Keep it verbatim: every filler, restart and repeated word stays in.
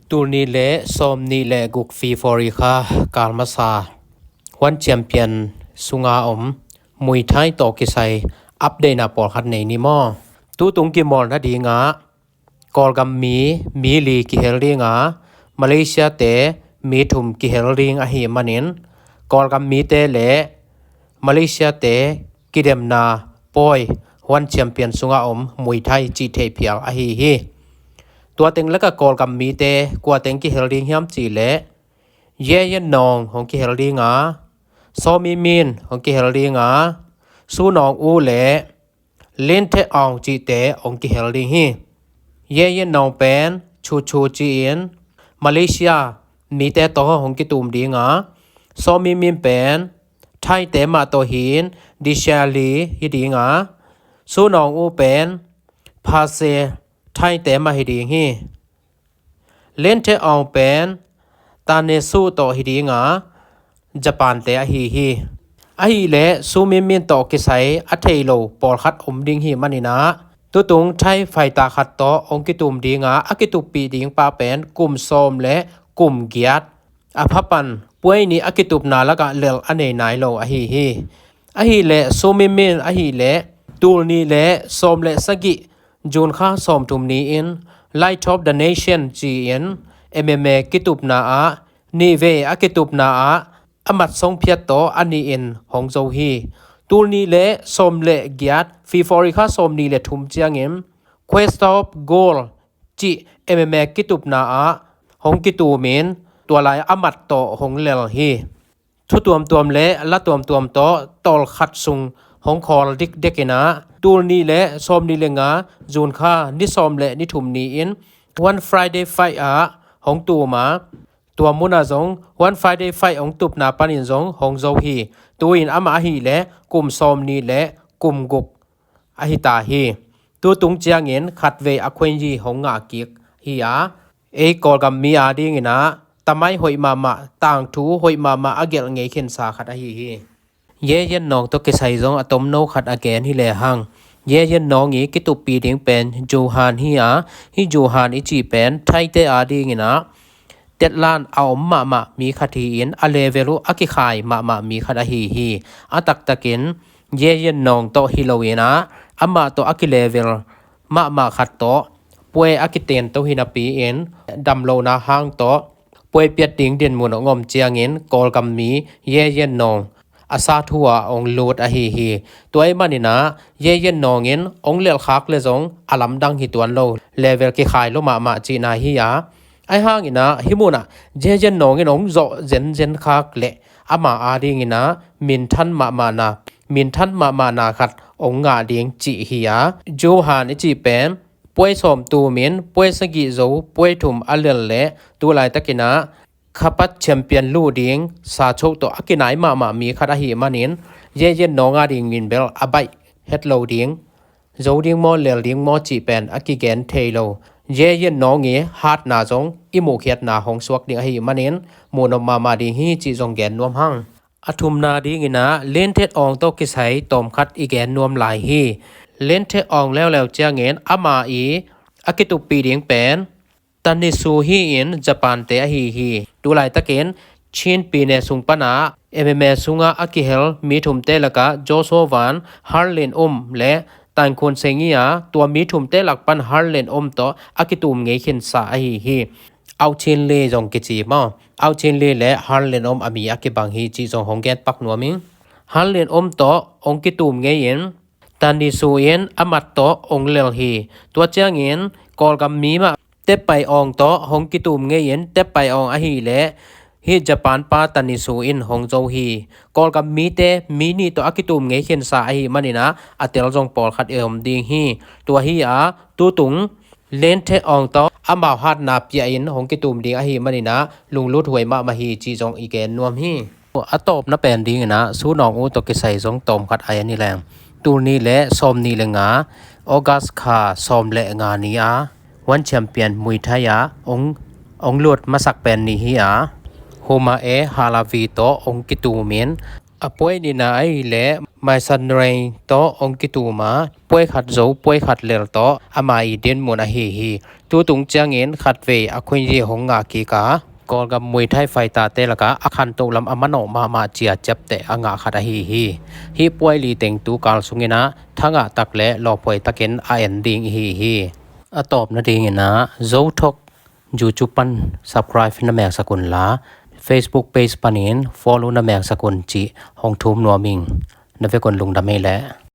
Tul nih le sawm nih le guk February kha kal masa One Champion sunga om Muay Thai tawh kisai update na pawlkhat nei ni maw? Tutung kimawl nadingah Kawlgam mi, mi li kihel dinga, Malaysia te mi thum kihel ding ahi manin, Kawlgam mite le Malaysia te kidemna pawi One Champion sunga om Muay Thai cih theih phial ahi hi. Tua teng laka Kawlgam mite kua teng kihel ding hiam cih leh, Ye Yen Nong hong kihel dinga, Saw Min Min hong kihel dinga, Su Nong U le Lin Thet Aung cihte hong kihel ding hi. Ye Yen Nong pen Chu Chu ci-in Malaysia mite tawh hong kitum dinga, Saw Min Min pen Thaite mah tawh hi-in Dishali hi dinga, Su Nong U pen Phase Thaite mah hi ding hi. Lin Thet Aung pen Tanesu tawh hi dinga, Japan te ahi hi. Ahileh Su Min Min tawh kisai a thei lo pawlkhat om ding hi maninah, tutung Thai fighter khat tawh hong kitum dinga, a kituppih ding pa pen kum sawm le kum giat, a phapan puai nih a kitupna lakah lel a nei nai lo ahi hi. Ahileh Su Min Min ahileh tul nih le sawm le sagih June kha sawmthum ni-in Light of the Nation ci-in M M A kitupna ah nihvei a kitupna ah a mat song phiat tawh a nih in hong zo hi. Tul nih le sawm le giat February kha sawm nih le thum ciangin Quest of Gold cih M M A kitupna ah hong kitumin tua lai a mat tawh hong lel hi. Thu tuamtuam le la tuamtuam tawh tawlkhat sung hong khawl dikdek inah, tul nih le sawm nih le nga June kha ni sawm le ni thum ni-in One Friday Fight ah hong tum a, tua munah zong One Friday Fight hong tupna panin zong hong zo hi. Tu-in amah ahileh kum sawm nih le kum guk ahi ta hi. Tutung ciangin khatvei a khuenyi hong ngah kik hi a, ei Kawlgam mi a dinginah tamai hoih mahmah, tangthu hoih mahmah a gelh ngei khinsa khat ahi hi. Ye Yen Nong tawh kisai zong a tomno khat a gen hi lehang, Ye Yen Nong i kituppih ding pen Juhan hi a, hih Juhan i cih pen Thaite a dinginah tetlan a om mahmah mi khat hi-in a level uh a kikhai mahmah mi khat ahi hi. A taktakin Ye Yen Nong tawh hi loinah amah tawh a kilevel mahmah khat tawh puai a kiten to hi napi-in damlohna hang tawh puai piat ding dinmun hong om ciangin Kawlgam mi Ye Yen Nong a sa thu ah hong lut ahi hi. Tua ih maninah Ye Yen Nong in hong lelkhak le zong a lamdang hi tuan lo, level kikhai lo mahmah cihna hi a, ahi hanginah hih munah Ye Yen Nong in hong zawh zenzen khak leh ama a dinginah minthan mahmahna, minthan mahmahna khat hong ngah ding cih hi a, Juhan i cih pen puai sawm tumin puai sagih zo puai thum a lel leh tu laitakinah khapat champion luh ding sa cho tawh a kinai mahmah mi khat ahi manin Ye Yen Nong a ding min bel a baih het lo ding, zo ding maw lel ding maw cih pen a kigen thei lo. Ye Yen Nong i hatna zong i muhkhiatna hong suak ding ahi manin muhnop mahmah ding hi cih zong gen nuam hang. A thumna dinginah Lin Thet Aung tawh kisai tawmkhat i gen nuam lai hi. Lin Thet Aung leuleu ciangin ama i a kituppih ding pen Tanisu hi-in Japan te ahi hi. Tu laitakin Chin pine sung pana M M A sungah a kihel mi thumte lakah Joshua Van, Harlin Um le Tan Khun Seng i a, tua mi thumte lak pan Harlin Um tawh a kitum ngei khinsa ahi hi. Au Chin Li zong kici maw? Au Chin Li le Harlin Um a mi a kibang hi cih zong hong gen pak nuam ing. Harlin Um tawh hong kitum ngei-in Tanisu in a mat tawh hong lel hi. Tua ciangin Kawlgam mi mah Tep Pai Aung tawh hong kitum ngei-in Tep Pai Aung ahileh hih Japan pa Tanisu in hong zo hi. Kawlgam mite mi nih tawh a kitum ngei khinsa ahi maninah a tel zong pawlkhat i om ding hi. Tua hi a, tutung Lin Thet Aung tawh amau hatna piahin hong kitum ding ahi maninah lunglut huai mahmah hi cih zong i gen nuam hi. A tawpna pen dinginah Su Nong U tawh kisai zong tawmkhat ai a ni leng, tul nih le sawm nih le nga August kha sawm le nga ni a One Champion Muay Thai ah hong, hong lut masak pen ni hi a, Huma E Halavi tawh hong kitumin A puai nihna ahih leh Maisan Rain tawh hong kitum a, puai khat zo puai khat lel tawh ama i dinmun ahi hi. Tutung ciangin khatvei a khunzi hong ngah kik a, Kawlgam Muay Thai fighter-te lakah a khantoh lam a manawh mahmah ci a ciapteh a ngah khat ahi hi. Hih puai li teng tu kal sungin ah thangah tak le lawphuai takin a en ding ihi hi. A tawpna dingin ah Zothawk YouTube pan subscribe na meksak un la, Facebook page panin follow na meksak un cih hong thum nuam ing. Na vekun lungdam ei leh.